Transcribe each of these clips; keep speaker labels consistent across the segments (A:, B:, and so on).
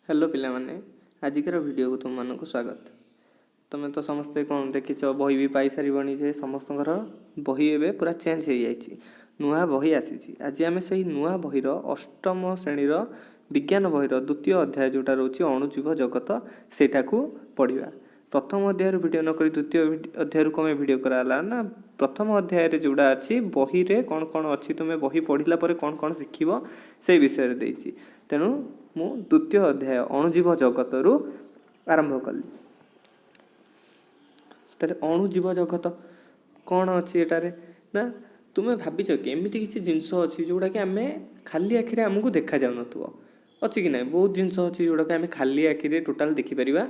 A: Hello ପିଲାମାନେ, ଆଜିକାର ଭିଡ଼ିଓକୁ ତୁମମାନଙ୍କୁ ସ୍ୱାଗତ। ତୁମେ ତ ସମସ୍ତେ କ'ଣ ଦେଖିଛ, ବହି ବି ପାଇସାରିବଣି ଯେ ସମସ୍ତଙ୍କର ବହି ଏବେ ପୁରା ଚେଞ୍ଜ ହେଇଯାଇଛି, ନୂଆ ବହି ଆସିଛି। ଆଜି ଆମେ ସେଇ ନୂଆ ବହିର ଅଷ୍ଟମ ଶ୍ରେଣୀର ବିଜ୍ଞାନ ବହିର ଦ୍ୱିତୀୟ ଅଧ୍ୟାୟ ଯେଉଁଟା ରହୁଛି ଅଣୁଜୀବ ଜଗତ, ସେଇଟାକୁ ପଢ଼ିବା। ପ୍ରଥମ ଅଧ୍ୟାୟରୁ ଭିଡ଼ିଓ ନ କରି ଦ୍ୱିତୀୟ ଅଧ୍ୟାୟରୁ କ'ଣ ପାଇଁ ଭିଡ଼ିଓ କରାହେଲା ନା, ପ୍ରଥମ ଅଧ୍ୟାୟରେ ଯେଉଁଟା ଅଛି ବହିରେ କ'ଣ କ'ଣ ଅଛି, ତୁମେ ବହି ପଢ଼ିଲା ପରେ କ'ଣ କ'ଣ ଶିଖିବ ସେଇ ବିଷୟରେ ଦେଇଛି। ତେଣୁ ମୁଁ ଦ୍ୱିତୀୟ ଅଧ୍ୟାୟ ଅଣୁଜୀବ ଜଗତରୁ ଆରମ୍ଭ କଲି। ତାହେଲେ ଅଣୁଜୀବ ଜଗତ କ'ଣ ଅଛି ଏଟାରେ ନା, ତୁମେ ଭାବିଛ କି ଏମିତି କିଛି ଜିନିଷ ଅଛି ଯେଉଁଟାକି ଆମେ ଖାଲି ଆଖିରେ ଆମକୁ ଦେଖାଯାଉନଥିବ? ଅଛି କି ନାହିଁ? ବହୁତ ଜିନିଷ ଅଛି ଯେଉଁଟାକି ଆମେ ଖାଲି ଆଖିରେ ଟୋଟାଲ୍ ଦେଖିପାରିବା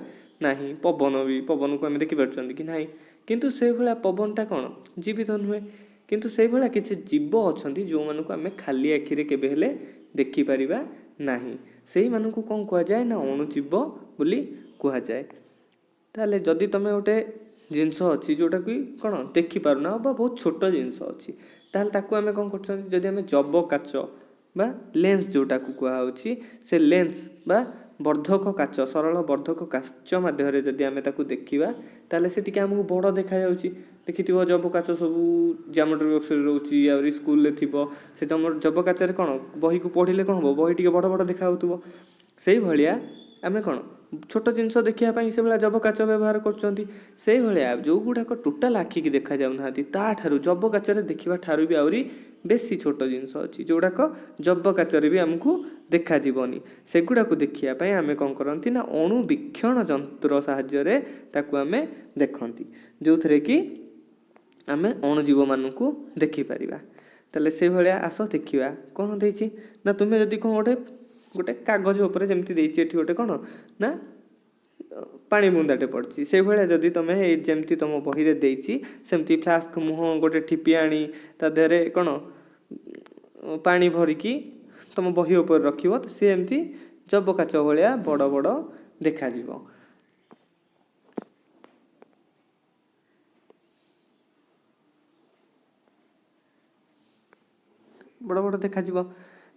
A: ନାହିଁ। ପବନ ବି, ପବନକୁ ଆମେ ଦେଖିପାରୁଛନ୍ତି କି ନାହିଁ? କିନ୍ତୁ ସେଇଭଳିଆ ପବନଟା କ'ଣ ଜୀବିତ ନୁହେଁ, କିନ୍ତୁ ସେଇଭଳିଆ କିଛି ଜୀବ ଅଛନ୍ତି ଯେଉଁମାନଙ୍କୁ ଆମେ ଖାଲି ଆଖିରେ କେବେ ହେଲେ ଦେଖିପାରିବା ନାହିଁ। ସେଇମାନଙ୍କୁ କ'ଣ କୁହାଯାଏ ନା ଅଣୁଜୀବ ବୋଲି କୁହାଯାଏ। ତାହେଲେ ଯଦି ତୁମେ ଗୋଟେ ଜିନିଷ ଅଛି ଯେଉଁଟାକି କ'ଣ ଦେଖିପାରୁନା ବା ବହୁତ ଛୋଟ ଜିନିଷ ଅଛି, ତାହେଲେ ତାକୁ ଆମେ କ'ଣ କରୁଛନ୍ତି, ଯଦି ଆମେ ଜବ କାଚ ବା ଲେନ୍ସ ଯେଉଁଟାକୁ କୁହାହେଉଛି, ସେ ଲେନ୍ସ ବା ବର୍ଦ୍ଧକ କାଚ, ସରଳ ବର୍ଦ୍ଧକ କାଚ ମାଧ୍ୟମରେ ଯଦି ଆମେ ତାକୁ ଦେଖିବା, ତାହେଲେ ସେ ଟିକେ ଆମକୁ ବଡ଼ ଦେଖାଯାଉଛି। ଦେଖିଥିବ ଜବ କାଚ ସବୁ ଜିଓମେଟ୍ରି ବକ୍ସରେ ରହୁଛି, ଆହୁରି ସ୍କୁଲରେ ଥିବ। ସେ ଜବ କାଚରେ କ'ଣ ବହିକୁ ପଢ଼ିଲେ କ'ଣ ହେବ, ବହି ଟିକେ ବଡ଼ ବଡ଼ ଦେଖାହେଉଥିବ। ସେଇଭଳିଆ ଆମେ କ'ଣ ଛୋଟ ଜିନିଷ ଦେଖିବା ପାଇଁ ସେଭଳିଆ ଜବ କାଚ ବ୍ୟବହାର କରୁଛନ୍ତି। ସେଇଭଳିଆ ଯେଉଁଗୁଡ଼ାକ ଟୋଟାଲ୍ ଆଖିକି ଦେଖାଯାଉନାହାନ୍ତି, ତାଠାରୁ ଜବ କାଚରେ ଦେଖିବା ଠାରୁ ବି ଆହୁରି ବେଶୀ ଛୋଟ ଜିନିଷ ଅଛି ଯେଉଁଗୁଡ଼ାକ ଜବ କାଚରେ ବି ଆମକୁ ଦେଖାଯିବନି। ସେଗୁଡ଼ାକୁ ଦେଖିବା ପାଇଁ ଆମେ କ'ଣ କରନ୍ତି ନା ଅଣୁବୀକ୍ଷଣ ଯନ୍ତ୍ର ସାହାଯ୍ୟରେ ତାକୁ ଆମେ ଦେଖନ୍ତି, ଯେଉଁଥିରେ କି ଆମେ ଅଣୁଜୀବମାନଙ୍କୁ ଦେଖିପାରିବା। ତାହେଲେ ସେଇଭଳିଆ ଆସ ଦେଖିବା କ'ଣ ଦେଇଛି ନା, ତୁମେ ଯଦି କ'ଣ ଗୋଟେ କାଗଜ ଉପରେ ଯେମିତି ଦେଇଛି ଏଠି ଗୋଟେ କ'ଣ ନା ପାଣି ବୁନ୍ଦାଟେ ପଡ଼ିଛି, ସେଇଭଳିଆ ଯଦି ତୁମେ ଏଇ ଯେମିତି ତୁମ ବହିରେ ଦେଇଛି ସେମିତି ଫ୍ଲାସ୍କ ମୁହଁ ଗୋଟେ ଠିପି ଆଣି ତା ଦେହରେ କ'ଣ ପାଣି ଭରିକି ତୁମ ବହି ଉପରେ ରଖିବ, ତ ସିଏ ଏମିତି ଜବ କାଚ ଭଳିଆ ବଡ଼ ବଡ଼ ଦେଖାଯିବ। ବଡ଼ ବଡ଼ ଦେଖାଯିବ।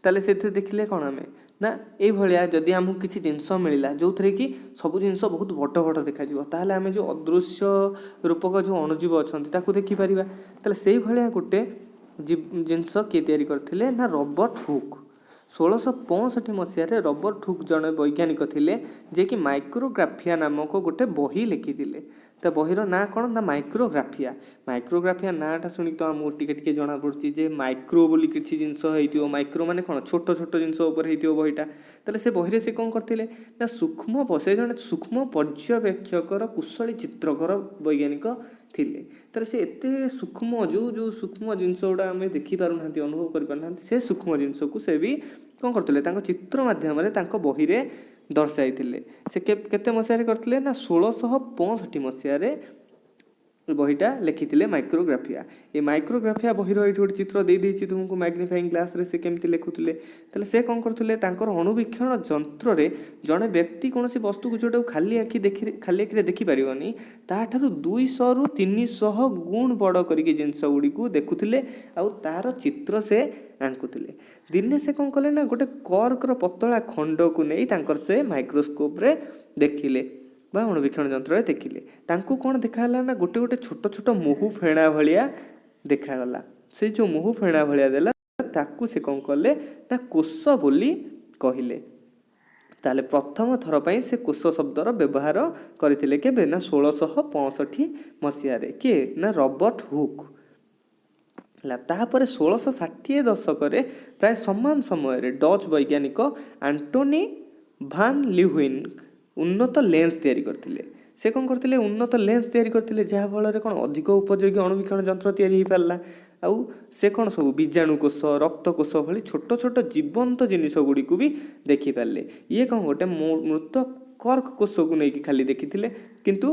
A: ତାହେଲେ ସେଥିରେ ଦେଖିଲେ କ'ଣ ଆମେ ନା ଏଇଭଳିଆ ଯଦି ଆମକୁ କିଛି ଜିନିଷ ମିଳିଲା ଯେଉଁଥିରେ କି ସବୁ ଜିନିଷ ବହୁତ ବଡ଼ ବଡ଼ ଦେଖାଯିବ, ତାହେଲେ ଆମେ ଯେଉଁ ଅଦୃଶ୍ୟ ରୂପକ ଯେଉଁ ଅଣୁଜୀବ ଅଛନ୍ତି ତାକୁ ଦେଖିପାରିବା। ତାହେଲେ ସେଇଭଳିଆ ଗୋଟେ ଜିନିଷ କିଏ ତିଆରି କରିଥିଲେ ନା ରବର୍ଟ ହୁକ୍। 1665 ମସିହାରେ ରବର୍ଟ ହୁକ୍ ଜଣେ ବୈଜ୍ଞାନିକ ଥିଲେ ଯିଏକି ମାଇକ୍ରୋଗ୍ରାଫିଆ ନାମକ ଗୋଟେ ବହି ଲେଖିଥିଲେ। ତା ବହିର ନାଁ କ'ଣ ନା ମାଇକ୍ରୋଗ୍ରାଫିଆ। ମାଇକ୍ରୋଗ୍ରାଫିଆ ନାଁଟା ଶୁଣିକି ତ ଆମକୁ ଟିକେ ଟିକେ ଜଣାପଡ଼ୁଛି ଯେ ମାଇକ୍ରୋ ବୋଲି କିଛି ଜିନିଷ ହେଇଥିବ। ମାଇକ୍ରୋ ମାନେ କ'ଣ, ଛୋଟ ଛୋଟ ଜିନିଷ ଉପରେ ହେଇଥିବ ବହିଟା। ତାହେଲେ ସେ ବହିରେ ସେ କ'ଣ କରିଥିଲେ ନା ସୂକ୍ଷ୍ମ, ସେ ଜଣେ ସୂକ୍ଷ୍ମ ପର୍ଯ୍ୟବେକ୍ଷକର କୁଶଳୀ ଚିତ୍ରକର ବୈଜ୍ଞାନିକ ଥିଲେ। ତାହେଲେ ସେ ଏତେ ସୂକ୍ଷ୍ମ ଯେଉଁ ଯେଉଁ ସୂକ୍ଷ୍ମ ଜିନିଷ ଗୁଡ଼ା ଆମେ ଦେଖିପାରୁନାହାନ୍ତି, ଅନୁଭବ କରିପାରୁନାହାନ୍ତି, ସେ ସୂକ୍ଷ୍ମ ଜିନିଷକୁ ସେ ବି କ'ଣ କରୁଥିଲେ ତାଙ୍କ ଚିତ୍ର ମାଧ୍ୟମରେ ତାଙ୍କ ବହିରେ ଦର୍ଶାଇଥିଲେ। ସେ କେତେ ମସିହାରେ କରିଥିଲେ ନା 1665 ମସିହାରେ ବହିଟା ଲେଖିଥିଲେ ମାଇକ୍ରୋଗ୍ରାଫିଆ। ଏ ମାଇକ୍ରୋଗ୍ରାଫିଆ ବହିର ଏଇଠି ଗୋଟେ ଚିତ୍ର ଦେଇଦେଇଛି ତୁମକୁ ମ୍ୟାଗ୍ନିଫାଇଂ ଗ୍ଲାସ୍ରେ ସେ କେମିତି ଲେଖୁଥିଲେ। ତାହେଲେ ସେ କ'ଣ କରୁଥିଲେ ତାଙ୍କର ଅଣୁବୀକ୍ଷଣ ଯନ୍ତ୍ରରେ ଜଣେ ବ୍ୟକ୍ତି କୌଣସି ବସ୍ତୁକୁ ଯେଉଁଟାକୁ ଖାଲି ଆଖିରେ ଦେଖିପାରିବନି, ତାଠାରୁ 200ରୁ 300 ଗୁଣ ବଡ଼ କରିକି ଜିନିଷ ଗୁଡ଼ିକୁ ଦେଖୁଥିଲେ ଆଉ ତାର ଚିତ୍ର ସେ ଆଙ୍କୁଥିଲେ। ଦିନେ ସେ କ'ଣ କଲେ ନା ଗୋଟେ କର୍କର ପତଳା ଖଣ୍ଡକୁ ନେଇ ତାଙ୍କର ସେ ମାଇକ୍ରୋସ୍କୋପ୍ରେ ଦେଖିଲେ ବା ଅଣୁବୀକ୍ଷଣ ଯନ୍ତ୍ରରେ ଦେଖିଲେ। ତାଙ୍କୁ କ'ଣ ଦେଖାଗଲା ନା ଗୋଟେ ଗୋଟେ ଛୋଟ ଛୋଟ ମହୁ ଫେଣା ଭଳିଆ ଦେଖାଗଲା। ସେ ଯେଉଁ ମହୁ ଫେଣା ଭଳିଆ ଦେଲା ତାକୁ ସେ କ'ଣ କଲେ ନା କୋଷ ବୋଲି କହିଲେ। ତାହେଲେ ପ୍ରଥମ ଥର ପାଇଁ ସେ କୋଷ ଶବ୍ଦର ବ୍ୟବହାର କରିଥିଲେ କେବେ ନା 1665 ମସିହାରେ। କିଏ ନା ରବର୍ଟ ହୁକ୍। ହେଲା, ତାପରେ 1660 ଦଶକରେ ପ୍ରାୟ ସମାନ ସମୟରେ ଡଚ୍ ବୈଜ୍ଞାନିକ ଆଣ୍ଟୋନି ଭାନ୍ ଲିହୁଇନ୍ ଉନ୍ନତ ଲେନ୍ସ ତିଆରି କରିଥିଲେ। ସେ କ'ଣ କରିଥିଲେ, ଉନ୍ନତ ଲେନ୍ସ ତିଆରି କରିଥିଲେ, ଯାହାଫଳରେ କ'ଣ ଅଧିକ ଉପଯୋଗୀ ଅଣୁବୀକ୍ଷଣ ଯନ୍ତ୍ର ତିଆରି ହେଇପାରିଲା। ଆଉ ସେ କ'ଣ ସବୁ ବୀଜାଣୁ କୋଷ, ରକ୍ତ କୋଷ ଭଳି ଛୋଟ ଛୋଟ ଜୀବନ୍ତ ଜିନିଷ ଗୁଡ଼ିକୁ ବି ଦେଖିପାରିଲେ। ଇଏ କ'ଣ ଗୋଟେ ମୃତ କର୍କ କୋଷକୁ ନେଇକି ଖାଲି ଦେଖିଥିଲେ, କିନ୍ତୁ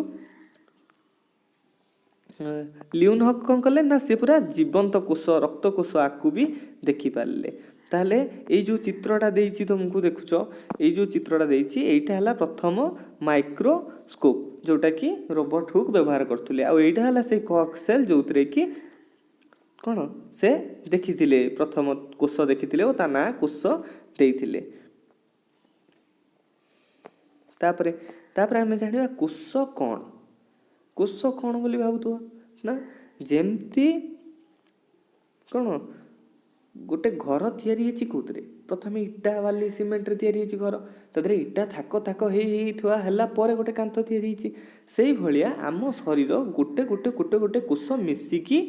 A: ଲିଉନ୍ ହକ୍ କ'ଣ କଲେ ନା ସେ ପୁରା ଜୀବନ୍ତ କୋଷ, ରକ୍ତ କୋଷ ଆକୁ ବି ଦେଖିପାରିଲେ। ତାହେଲେ ଏଇ ଯେଉଁ ଚିତ୍ରଟା ଦେଇଛି ତୁମକୁ ଦେଖୁଛ, ଏଇ ଯେଉଁ ଚିତ୍ରଟା ଦେଇଛି ଏଇଟା ହେଲା ପ୍ରଥମ ମାଇକ୍ରୋସ୍କୋପ୍ ଯେଉଁଟାକି ରୋବର୍ଟ ହୁକ୍ ବ୍ୟବହାର କରୁଥିଲେ। ଆଉ ଏଇଟା ହେଲା ସେଇ କର୍କ ସେଲ୍ ଯେଉଁଥିରେ କି କ'ଣ ସେ ଦେଖିଥିଲେ, ପ୍ରଥମ କୋଷ ଦେଖିଥିଲେ ଓ ତା ନାଁ କୋଷ ଦେଇଥିଲେ। ତାପରେ ତାପରେ ଆମେ ଜାଣିବା କୋଷ କ'ଣ। କୋଷ କ'ଣ ବୋଲି ଭାବୁଥିବ ନା, ଯେମିତି କ'ଣ ଗୋଟେ ଘର ତିଆରି ହେଇଛି କେଉଁଥିରେ? ପ୍ରଥମେ ଇଟା, ବାଲି, ସିମେଣ୍ଟରେ ତିଆରି ହେଇଛି ଘର। ତା ଦେହରେ ଇଟା ଥାକ ଥାକ ହେଇ ହେଇ ଥୁଆ ହେଲା ପରେ ଗୋଟେ କାନ୍ଥ ତିଆରି ହେଇଛି। ସେଇଭଳିଆ ଆମ ଶରୀର ଗୋଟେ ଗୋଟେ ଗୋଟେ ଗୋଟେ କୋଷ ମିଶିକି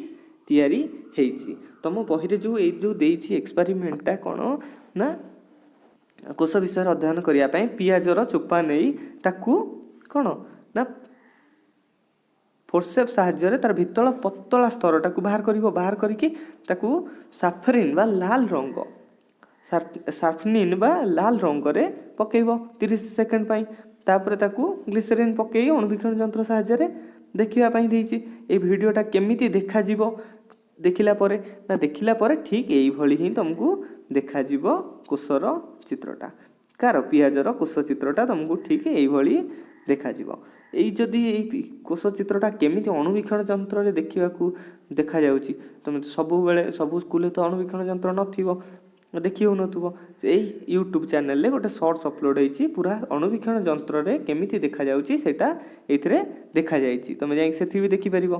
A: ତିଆରି ହେଇଛି। ତମ ବହିରେ ଯେଉଁ ଏଇ ଯେଉଁ ଦେଇଛି ଏକ୍ସପେରିମେଣ୍ଟଟା କ'ଣ ନା, କୋଷ ବିଷୟରେ ଅଧ୍ୟୟନ କରିବା ପାଇଁ ପିଆଜର ଚୋପା ନେଇ ତାକୁ କ'ଣ ନା ଫୋର୍ସେପ୍ ସାହାଯ୍ୟରେ ତାର ଭିତର ପତଳା ସ୍ତରଟାକୁ ବାହାର କରିବ। ବାହାର କରିକି ତାକୁ ସାଫରିନ୍ ବା ଲାଲ ରଙ୍ଗ, ସାଫନିନ୍ ବା ଲାଲ ରଙ୍ଗରେ ପକାଇବ 30 ସେକେଣ୍ଡ ପାଇଁ। ତାପରେ ତାକୁ ଗ୍ଲିସେରିନ୍ ପକାଇ ଅଣୁବୀକ୍ଷଣ ଯନ୍ତ୍ର ସାହାଯ୍ୟରେ ଦେଖିବା ପାଇଁ ଦେଇଛି। ଏଇ ଭିଡ଼ିଓଟା କେମିତି ଦେଖାଯିବ ଦେଖିଲା ପରେ ନା, ଦେଖିଲା ପରେ ଠିକ୍ ଏଇଭଳି ହିଁ ତୁମକୁ ଦେଖାଯିବ କୋଷର ଚିତ୍ରଟା। କାହାର? ପିଆଜର କୋଷ ଚିତ୍ରଟା ତୁମକୁ ଠିକ୍ ଏଇଭଳି ଦେଖାଯିବ। ଏଇ ଯଦି ଏଇ କୋଷ ଚିତ୍ରଟା କେମିତି ଅଣୁବୀକ୍ଷଣ ଯନ୍ତ୍ରରେ ଦେଖିବାକୁ ଦେଖାଯାଉଛି, ତୁମେ ତ ସବୁବେଳେ ସବୁ ସ୍କୁଲରେ ତ ଅଣୁବୀକ୍ଷଣ ଯନ୍ତ୍ର ନଥିବ, ଦେଖି ହେଉନଥିବ। ଏଇ ୟୁଟ୍ୟୁବ୍ ଚ୍ୟାନେଲରେ ଗୋଟେ ସର୍ଟସ୍ ଅପଲୋଡ଼ ହେଇଛି, ପୁରା ଅଣୁବୀକ୍ଷଣ ଯନ୍ତ୍ରରେ କେମିତି ଦେଖାଯାଉଛି ସେଇଟା ଏଇଥିରେ ଦେଖାଯାଇଛି। ତୁମେ ଯାଇକି ସେଠି ବି ଦେଖିପାରିବ।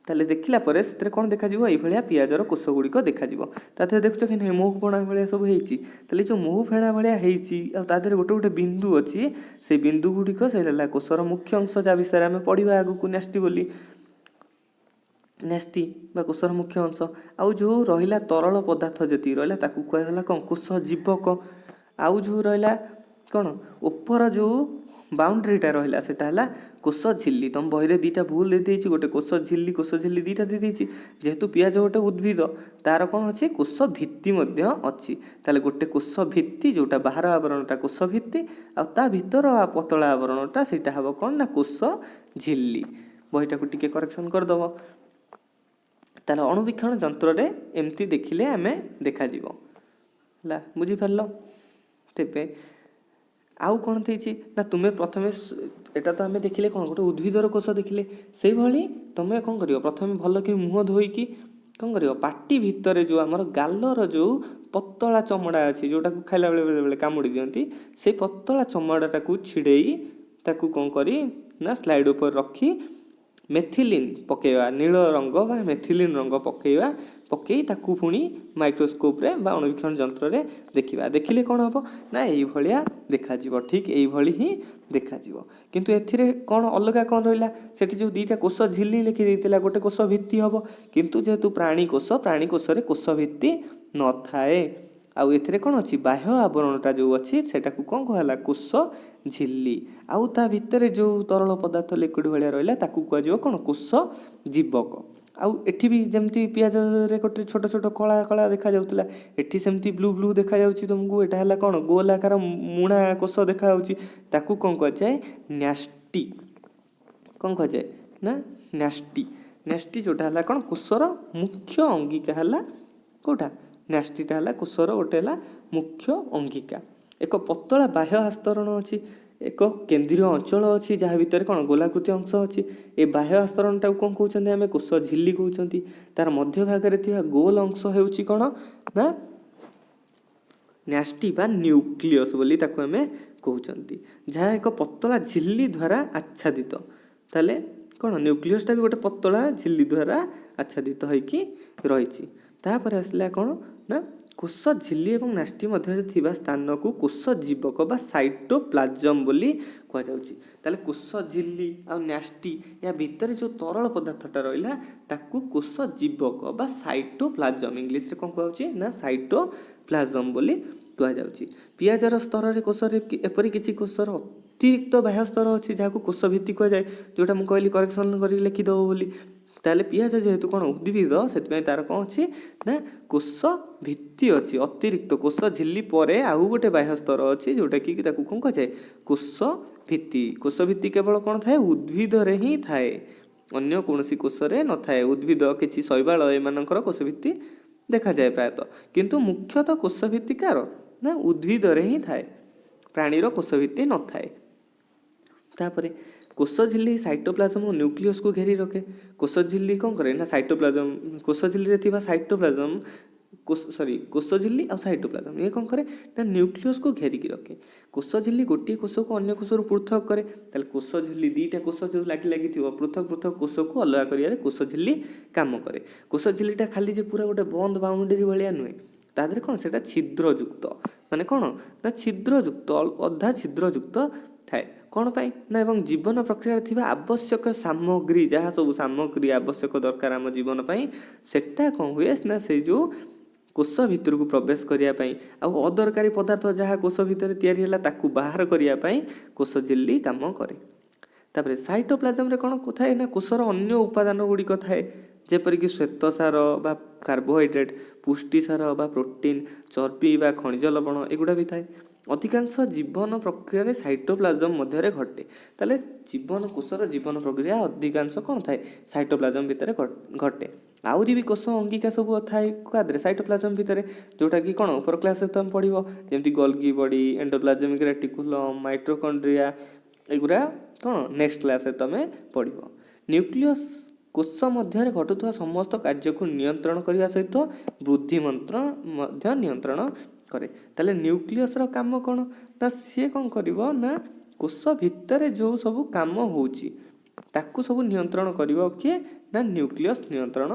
A: ତାହେଲେ ଦେଖିଲା ପରେ ସେଥିରେ କ'ଣ ଦେଖାଯିବ? ଏଇଭଳିଆ ପିଆଜର କୋଷ ଗୁଡ଼ିକ ଦେଖାଯିବ। ତା ଦେହରେ ଦେଖୁଛ କି ନାହିଁ, ମହୁ ଫେଣା ଭଳିଆ ସବୁ ହେଇଛି। ତାହେଲେ ଯେଉଁ ମହୁ ଫେଣା ଭଳିଆ ହେଇଛି ଆଉ ତା ଦେହରେ ଗୋଟେ ଗୋଟେ ବିନ୍ଦୁ ଅଛି, ସେଇ ବିନ୍ଦୁ ଗୁଡ଼ିକ ସେଇଟା ହେଲା କୋଷର ମୁଖ୍ୟ ଅଂଶ, ଯାହା ବିଷୟରେ ଆମେ ପଢ଼ିବା ଆଗକୁ, ନ୍ୟାଷ୍ଟି ବୋଲି, ନ୍ୟାଷ୍ଟି ବା କୋଷର ମୁଖ୍ୟ ଅଂଶ। ଆଉ ଯେଉଁ ରହିଲା ତରଳ ପଦାର୍ଥ ଯେତିକି ରହିଲା, ତାକୁ କୁହାଗଲା କ'ଣ? କୋଷ ଜୀବକ। ଆଉ ଯେଉଁ ରହିଲା କ'ଣ, ଉପର ଯେଉଁ ବାଉଣ୍ଡ୍ରିଟା ରହିଲା, ସେଟା ହେଲା କୋଷ ଝିଲ୍ଲି। ତୁମ ବହିରେ ଦୁଇଟା ଭୁଲ ଦେଇଦେଇଛି, ଗୋଟେ କୋଷ ଝିଲ୍ଲି, କୋଷ ଝିଲ୍ଲି ଦୁଇଟା ଦେଇଦେଇଛି। ଯେହେତୁ ପିଆଜ ଗୋଟେ ଉଦ୍ଭିଦ, ତାର କ'ଣ ଅଛି? କୋଷ ଭିତ୍ତି ମଧ୍ୟ ଅଛି। ତାହେଲେ ଗୋଟେ କୋଷ ଭିତ୍ତି, ଯେଉଁଟା ବାହାର ଆବରଣଟା କୋଷ ଭିତ୍ତି, ଆଉ ତା ଭିତର ପତଳା ଆବରଣଟା ସେଇଟା ହେବ କ'ଣ ନା କୋଷ ଝିଲ୍ଲି। ବହିଟାକୁ ଟିକେ କରେକ୍ସନ୍ କରିଦେବ। ତାହେଲେ ଅଣୁବୀକ୍ଷଣ ଯନ୍ତ୍ରରେ ଏମିତି ଦେଖିଲେ ଆମେ ଦେଖାଯିବ। ହେଲା, ବୁଝିପାରିଲ? ତେବେ ଆଉ କ'ଣ ଦେଇଛି ନା, ତୁମେ ପ୍ରଥମେ ଏଇଟା ତ ଆମେ ଦେଖିଲେ କ'ଣ, ଗୋଟେ ଉଦ୍ଭିଦର କୋଷ ଦେଖିଲେ। ସେଇଭଳି ତୁମେ କ'ଣ କରିବ? ପ୍ରଥମେ ଭଲ କି ମୁହଁ ଧୋଇକି କ'ଣ କରିବ? ପାଟି ଭିତରେ ଯେଉଁ ଆମର ଗାଲର ଯେଉଁ ପତଳା ଚମଡ଼ା ଅଛି, ଯେଉଁଟାକୁ ଖାଇଲା ବେଳେ ବେଳେବେଳେ କାମୁଡ଼ି ଦିଅନ୍ତି, ସେଇ ପତଳା ଚମଡ଼ାଟାକୁ ଛିଡ଼େଇ ତାକୁ କ'ଣ କରି ନା ସ୍ଲାଇଡ଼ ଉପରେ ରଖି ମେଥିଲିନ୍ ପକାଇବା, ନୀଳ ରଙ୍ଗ ବା ମେଥିଲିନ୍ ରଙ୍ଗ ପକାଇବା। ପକାଇ ତାକୁ ପୁଣି ମାଇକ୍ରୋସ୍କୋପ୍ରେ ବା ଅଣୁବୀକ୍ଷଣ ଯନ୍ତ୍ରରେ ଦେଖିବା। ଦେଖିଲେ କ'ଣ ହେବ ନା, ଏଇଭଳିଆ ଦେଖାଯିବ, ଠିକ୍ ଏଇଭଳି ହିଁ ଦେଖାଯିବ। କିନ୍ତୁ ଏଥିରେ କ'ଣ ଅଲଗା କ'ଣ ରହିଲା? ସେଠି ଯେଉଁ ଦୁଇଟା କୋଷ ଝିଲ୍ଲି ଲେଖି ଦେଇଥିଲା, ଗୋଟେ କୋଷ ଭିତ୍ତି ହେବ। କିନ୍ତୁ ଯେହେତୁ ପ୍ରାଣୀ କୋଷ, ପ୍ରାଣୀ କୋଷରେ କୋଷ ଭିତ୍ତି ନଥାଏ। ଆଉ ଏଥିରେ କ'ଣ ଅଛି? ବାହ୍ୟ ଆବରଣଟା ଯେଉଁ ଅଛି, ସେଟାକୁ କ'ଣ କୁହାହେଲା? କୋଷ ଝିଲ୍ଲି। ଆଉ ତା ଭିତରେ ଯେଉଁ ତରଳ ପଦାର୍ଥ ଲିକ୍ୱିଡ଼ ଭଳିଆ ରହିଲା, ତାକୁ କୁହାଯିବ କ'ଣ? କୋଷ ଜୀବକ। ଆଉ ଏଠି ବି ଯେମିତି ପିଆଜରେ ଗୋଟେ ଛୋଟ ଛୋଟ କଳା କଳା ଦେଖାଯାଉଥିଲା, ଏଠି ସେମିତି ବ୍ଲୁ ବ୍ଲୁ ଦେଖାଯାଉଛି ତୁମକୁ। ଏଇଟା ହେଲା କ'ଣ? ଗୋଲାକାର ମୁଣା କୋଷ ଦେଖାଯାଉଛି। ତାକୁ କ'ଣ କୁହାଯାଏ? ନ୍ୟାଷ୍ଟି। କ'ଣ କୁହାଯାଏ ନା ନ୍ୟାଷ୍ଟି। ନ୍ୟାଷ୍ଟି ଯେଉଁଟା ହେଲା କ'ଣ? କୋଷର ମୁଖ୍ୟ ଅଙ୍ଗିକା ହେଲା କେଉଁଟା? ନ୍ୟାଷ୍ଟିଟା ହେଲା କୋଷର ଗୋଟେ ହେଲା ମୁଖ୍ୟ ଅଙ୍ଗିକା। ଏକ ପତଳା ବାହ୍ୟ ଆସ୍ତରଣ ଅଛି, ଏକ କେନ୍ଦ୍ରୀୟ ଅଞ୍ଚଳ ଅଛି, ଯାହା ଭିତରେ କ'ଣ ଗୋଲାକୃତି ଅଂଶ ଅଛି। ଏ ବାହ୍ୟ ଆସ୍ତରଣଟାକୁ କ'ଣ କହୁଛନ୍ତି ଆମେ? କୋଷ ଝିଲ୍ଲି କହୁଛନ୍ତି। ତାର ମଧ୍ୟଭାଗରେ ଥିବା ଗୋଲ ଅଂଶ ହେଉଛି କ'ଣ ନା ନ୍ୟାଷ୍ଟି ବା ନ୍ୟୁକ୍ଲିୟସ୍ ବୋଲି ତାକୁ ଆମେ କହୁଛନ୍ତି, ଯାହା ଏକ ପତଳା ଝିଲ୍ଲି ଦ୍ୱାରା ଆଚ୍ଛାଦିତ। ତାହେଲେ କ'ଣ, ନ୍ୟୁକ୍ଲିୟସଟା ବି ଗୋଟେ ପତଳା ଝିଲ୍ଲି ଦ୍ୱାରା ଆଚ୍ଛାଦିତ ହେଇକି ରହିଛି। ତାପରେ ଆସିଲା କ'ଣ ନା, କୋଷ ଝିଲ୍ଲି ଏବଂ ନ୍ୟାଷ୍ଟି ମଧ୍ୟରେ ଥିବା ସ୍ଥାନକୁ କୋଷ ଜୀବକ ବା ସାଇଟୋପ୍ଲାଜମ ବୋଲି କୁହାଯାଉଛି। ତାହେଲେ କୋଷ ଝିଲ୍ଲି ଆଉ ନ୍ୟାଷ୍ଟି ୟା ଭିତରେ ଯେଉଁ ତରଳ ପଦାର୍ଥଟା ରହିଲା, ତାକୁ କୋଷ ଜୀବକ ବା ସାଇଟୋପ୍ଲାଜମ, ଇଂଲିଶରେ କ'ଣ କୁହାଯାଉଛି ନା ସାଇଟୋପ୍ଲାଜମ ବୋଲି କୁହାଯାଉଛି। ପିଆଜର ସ୍ତରରେ କୋଷରେ ଏପରି କିଛି କୋଷର ଅତିରିକ୍ତ ବାହ୍ୟ ସ୍ତର ଅଛି, ଯାହାକୁ କୋଷ ଭିତ୍ତି କୁହାଯାଏ, ଯେଉଁଟା ମୁଁ କହିଲି କରେକ୍ସନ୍ କରିକି ଲେଖିଦେବ ବୋଲି। ତାହେଲେ ପିଆଜ ଯେହେତୁ କ'ଣ ଉଦ୍ଭିଦ, ସେଥିପାଇଁ ତାର କ'ଣ ଅଛି ନା କୋଷ ଭିତ୍ତି ଅଛି। ଅତିରିକ୍ତ କୋଷ ଝିଲ୍ଲି ପରେ ଆଉ ଗୋଟେ ବାହ୍ୟ ସ୍ତର ଅଛି, ଯେଉଁଟାକି ତାକୁ କ'ଣ କୁହାଯାଏ? କୋଷ ଭିତ୍ତି। କୋଷ ଭିତ୍ତି କେବଳ କ'ଣ ଥାଏ? ଉଦ୍ଭିଦରେ ହିଁ ଥାଏ, ଅନ୍ୟ କୌଣସି କୋଷରେ ନଥାଏ। ଉଦ୍ଭିଦ, କିଛି ଶୈବାଳ, ଏମାନଙ୍କର କୋଷ ଭିତ୍ତି ଦେଖାଯାଏ ପ୍ରାୟତଃ। କିନ୍ତୁ ମୁଖ୍ୟତଃ କୋଷ ଭିତ୍ତି କାହାର ନା ଉଦ୍ଭିଦରେ ହିଁ ଥାଏ, ପ୍ରାଣୀର କୋଷ ଭିତ୍ତି ନଥାଏ। ତାପରେ କୋଷ ଝିଲ୍ଲି ସାଇଟୋପ୍ଲାଜମ ଓ ନ୍ୟୁକ୍ଲିୟସକୁ ଘେରି ରଖେ। କୋଷ ଝିଲ୍ଲି କ'ଣ କରେ ନା ସାଇଟୋପ୍ଲାଜମ, କୋଷ ଝିଲ୍ଲିରେ ଥିବା ସାଇଟୋପ୍ଲାଜମ କୋଷ, ସରି, କୋଷ ଝିଲ୍ଲି ଆଉ ସାଇଟୋପ୍ଲାଜମ, ଇଏ କ'ଣ କରେ ନା ନ୍ୟୁକ୍ଲିୟସକୁ ଘେରିକି ରଖେ। କୋଷ ଝିଲ୍ଲି ଗୋଟିଏ କୋଷକୁ ଅନ୍ୟ କୋଷରୁ ପୃଥକ କରେ। ତାହେଲେ କୋଷ ଝିଲ୍ଲି ଦୁଇଟା କୋଷ ଯେଉଁ ଲାଗି ଲାଗିଥିବ, ପୃଥକ ପୃଥକ କୋଷକୁ ଅଲଗା କରିବାରେ କୋଷ ଝିଲ୍ଲି କାମ କରେ। କୋଷ ଝିଲ୍ଲିଟା ଖାଲି ଯେ ପୁରା ଗୋଟେ ବନ୍ଦ ବାଉଣ୍ଡରୀ ଭଳିଆ ନୁହେଁ, ତା ଦେହରେ କ'ଣ ସେଇଟା ଛିଦ୍ରଯୁକ୍ତ। ମାନେ କ'ଣ ନା ଛିଦ୍ରଯୁକ୍ତ, ଅଧା ଛିଦ୍ରଯୁକ୍ତ ଥାଏ। କ'ଣ ପାଇଁ ନା ଏବଂ ଜୀବନ ପ୍ରକ୍ରିୟାରେ ଥିବା ଆବଶ୍ୟକ ସାମଗ୍ରୀ, ଯାହା ସବୁ ସାମଗ୍ରୀ ଆବଶ୍ୟକ ଦରକାର ଆମ ଜୀବନ ପାଇଁ, ସେଟା କ'ଣ ହୁଏ ନା ସେଇ ଯେଉଁ କୋଷ ଭିତରକୁ ପ୍ରବେଶ କରିବା ପାଇଁ, ଆଉ ଅଦରକାରୀ ପଦାର୍ଥ ଯାହା କୋଷ ଭିତରେ ତିଆରି ହେଲା ତାକୁ ବାହାର କରିବା ପାଇଁ କୋଷ ଝିଲ୍ଲି କାମ କରେ। ତାପରେ ସାଇଟୋପ୍ଲାଜମରେ କ'ଣ ଥାଏ ନା କୋଷର ଅନ୍ୟ ଉପାଦାନ ଗୁଡ଼ିକ ଥାଏ, ଯେପରିକି ଶ୍ୱେତସାର ବା କାର୍ବୋହାଇଡ୍ରେଟ୍, ପୁଷ୍ଟିସାର ବା ପ୍ରୋଟିନ୍, ଚର୍ବି ବା ଖଣିଜ ଲବଣ, ଏଗୁଡ଼ା ବି ଥାଏ। ଅଧିକାଂଶ ଜୀବନ ପ୍ରକ୍ରିୟାରେ ସାଇଟୋପ୍ଲାଜମ ମଧ୍ୟରେ ଘଟେ। ତାହେଲେ ଜୀବନ କୋଷର ଜୀବନ ପ୍ରକ୍ରିୟା ଅଧିକାଂଶ କ'ଣ ଥାଏ? ସାଇଟୋପ୍ଲାଜମ ଭିତରେ ଘଟେ। ଆହୁରି ବି କୋଷ ଅଙ୍ଗିକା ସବୁ ଥାଏ କାହା ଦେହରେ? ସାଇଟୋପ୍ଲାଜମ ଭିତରେ, ଯେଉଁଟାକି କ'ଣ ଉପର କ୍ଲାସ୍ରେ ତୁମେ ପଢ଼ିବ, ଯେମିତି ଗଲ୍ଗି ବଡି, ଏଣ୍ଡୋପ୍ଲାଜମିକ୍ ରେଟିକୁଲମ୍, ମାଇଟୋକଣ୍ଡ୍ରିଆ, ଏଗୁଡ଼ା କ'ଣ ନେକ୍ସଟ କ୍ଲାସ୍ରେ ତୁମେ ପଢ଼ିବ। ନ୍ୟୁକ୍ଲିୟସ୍ କୋଷ ମଧ୍ୟରେ ଘଟୁଥିବା ସମସ୍ତ କାର୍ଯ୍ୟକୁ ନିୟନ୍ତ୍ରଣ କରିବା ସହିତ ବୃଦ୍ଧି ମନ୍ତ୍ର ମଧ୍ୟ ନିୟନ୍ତ୍ରଣ କରେ। ତାହେଲେ ନ୍ୟୁକ୍ଲିୟସର କାମ କ'ଣ ନା ସିଏ କ'ଣ କରିବ ନା କୋଷ ଭିତରେ ଯେଉଁ ସବୁ କାମ ହେଉଛି ତାକୁ ସବୁ ନିୟନ୍ତ୍ରଣ କରିବ। କିଏ ନା ନ୍ୟୁକ୍ଲିୟସ୍ ନିୟନ୍ତ୍ରଣ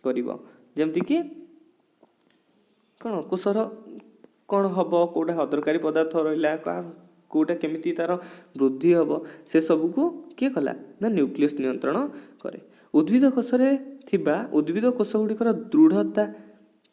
A: କରିବ। ଯେମିତିକି କ'ଣ କୋଷର କ'ଣ ହେବ, କେଉଁଟା ଅଦରକାରୀ ପଦାର୍ଥ ରହିଲା, କେଉଁଟା କେମିତି ତା'ର ବୃଦ୍ଧି ହେବ, ସେସବୁକୁ କିଏ କଲା ନା ନ୍ୟୁକ୍ଲିୟସ୍ ନିୟନ୍ତ୍ରଣ କରେ। ଉଦ୍ଭିଦ କୋଷରେ ଥିବା ଉଦ୍ଭିଦ କୋଷ ଗୁଡ଼ିକର ଦୃଢ଼ତା,